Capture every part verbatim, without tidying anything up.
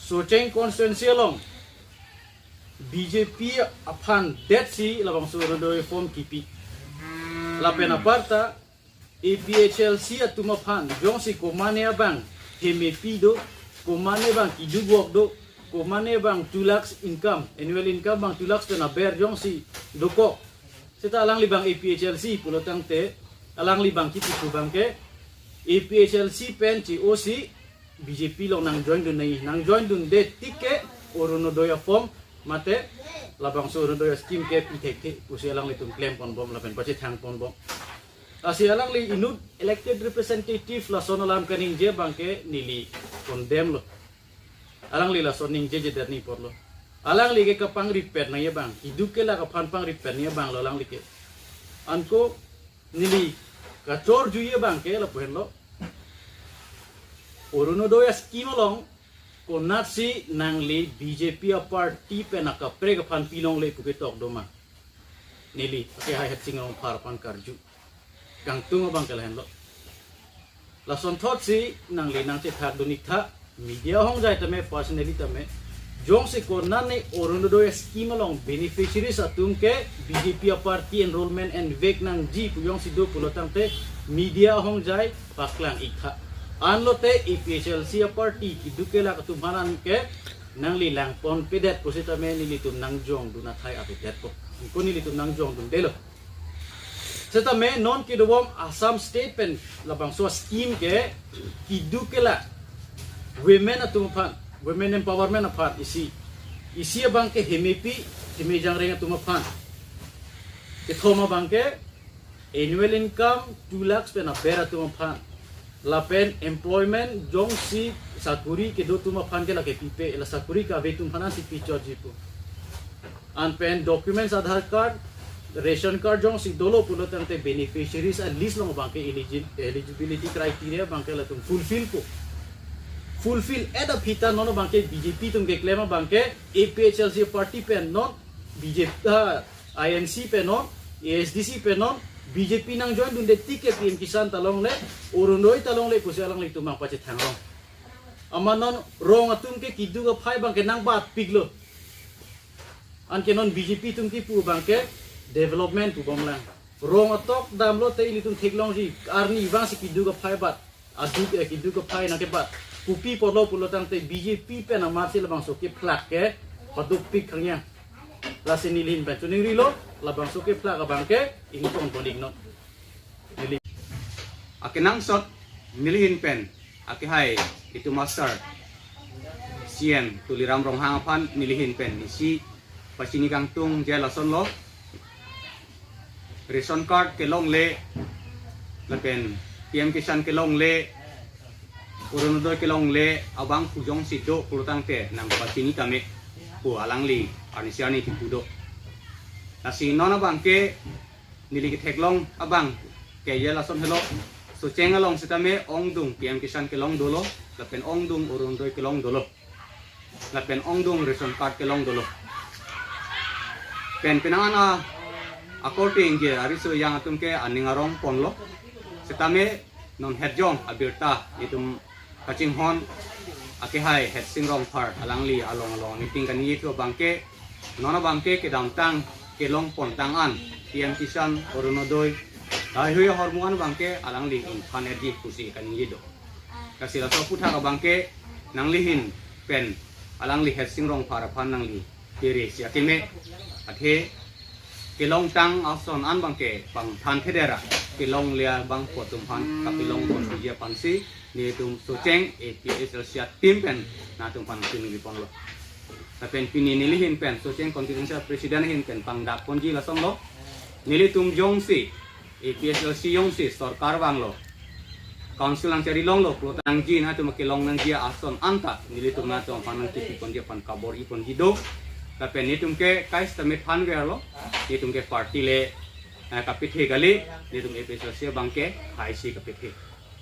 Socheng constituency along B J P aphan detsi labangso Orunodoi form kipi. Lapen aparta A P H L C atum aphan jongsi komane abang hemepi do, komane abang kiduk wok do, komane abang two lakhs income, annual income abang two lakhs pen aber jongsi dokok, seta alangli abang A P H L C pulo tangte, alangli abang kipi thu abangke A P H L C pen che-osi B J P along nang join dun nai, nang join dunde tik ke Orunodoi aform mate labangso Orunodoi scheme ke pi thekthe pusi alanglitum klem ponbom lapen pachethang ponbom. Lasi alangli inut elected representative lason alam kaningje abangke neli condemn lo. Alangli lason ningjejedet ni apotlo. Alangli ke kapangripet nangji abang, kiduk kelak aphan pangripet nangji abang lo alangli ke. Anke neli kachorjuji abangke lapu henlo. Orunodoi scheme along konatsi nangli B J P aparty pen akaprek aphan pilongle pu ketok doma? Neli akehai Headsing Rongphar aphan karju. Kangtung abangke lahenlo. Lasonthotsi nangli nangchethak dun-ik tha, media ahongjai tame, personally tame. Jongsi konane Orunodoi scheme along beneficiaries atum ke B J P aparty enrollment envek nangji pu jongsi do pulo tangte media ahongjai paklang-ik tha. Anlote A P H L C aparty kiduk kelak atum aphan anke nangli langponpedet pusitame nelitum nangjong dun athai avedetpo. Anke nelitum nangjong dundelo. Setame non kedobom Assam State pen labangso scheme ke kiduk kelak women atum aphan, women empowerment aphan isi, isi abangke hemepi, hemejangreng atum aphan. Kethom abangke annual income two lakhs pen aber atum aphan. Lapen employment jongsi sakuri kedo atum aphan ke lake pipe, la sakuri kave atum aphan ansi pichotji pu. Anpen documents Aadhaar card, ration card jongsi dolo pulo tangte beneficiaries a list along abangke eligi-, eligibility criteria abangke latum fulfill po. Fulfill-et aphi ta non abangke B J P atum keklem abangke A P H L C party pen non B J P, ah, I N C pen non, A S D C pen non, B J P nang join dunde tik ke P M Kisan ta longle, Orunodoi ta longle pusi alanglitum abang pachethang rong. Amat non rong atum ke kiduk aphai abangke nangbatpiklo. Anke non B J P atum kipu abangke development pubomlang. Rong atok damlote ilitum theklongji, arni vangsi kiduk aphai bat, aduk, eh, kiduk aphai nangkebat. Kopi apotlo pulo tangte B J P pen amatsi labangso kephlak ke padukpik khangya. Lasi neli ahin pen choningrilo, labangso kephlak abangke ingtong konik non. Neli akenangsot neli ahin pen akehai itum master C E M Tuliram Ronghang aphan neli ahin pen isi pachini kangtung je lasonlo. Ration card kelongle lapen P M Kisan kelongle, Orunodoi kelongle abang pu jongsi do pulo tangte nangpachini tame pu alangli arnisi arni kipu do. Lasi non abangke neli ketheklong abang ke je lason helo, Socheng along setame ongdung P M Kisan kelong dolo, lapen ongdung Orunodoi kelong dolo, lapen ongdung ration card kelong dolo. Pen penang an akorte ingje ariso yang atum ke aning arong ponlo. Setame non hetjong abirta itum kachinghon akehai Headsing Rongphar alangli along along meeting kaningje thu abangke, non abangke kedamtang kelong pontang an P M Kisan, Orunodoi, haihui ahormu an abangke alangli ingphan-etji pusi kaningje do. Lasi laso aphuthak abangke nangli ahin pen alangli Headsing Rongphar aphan nangli pere si akeme, athe kelongtang ason an abangke pangthanthedet ra kelongle abangpo atum aphan kapelong ponji aphansi nelitum Socheng A P H L C a-team pen nangtum aphan chiningri ponlo. Lapen pini neli ahin pen Socheng constituency president ahin pen pangdak ponji lasonlo. Nelitum jongsi A P H L C jongsi sorkar vanglo, council nangchari longlo pulo tangte nangtum kelong nangji ason anta nelitum nangtum aphan nangkipi ponji aphan kabor-i ponji do. Lapen nelitum ke kai setame thanverlo, nelitum ke party le, eh, kapethe kali, nelitum A P H L C abangke hai si kapethe.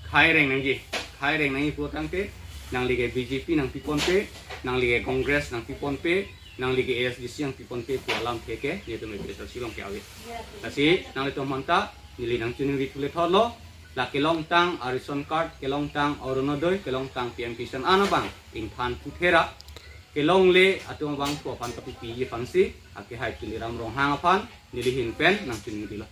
Hai reng nangji, hai reng nangji pulo tangte nangli ke B J P nangpi ponpe, nangli ke Congress nangpi ponpe, nangli ke A S D C nangpi ponpe pu alamthe ke nelitum A P H L C along ke ave. Lasi nanglitum aphanta neli nangchiningri thule thotlo, la kelongtang a-ration card, kelongtang Orunodoi, kelongtang P M Kisan an abang ingphan puthera kelongle atum abangphu aphan kapipiji aphansi akehai Tuliram Ronghang aphan neli ahin pen nangchiningri lo.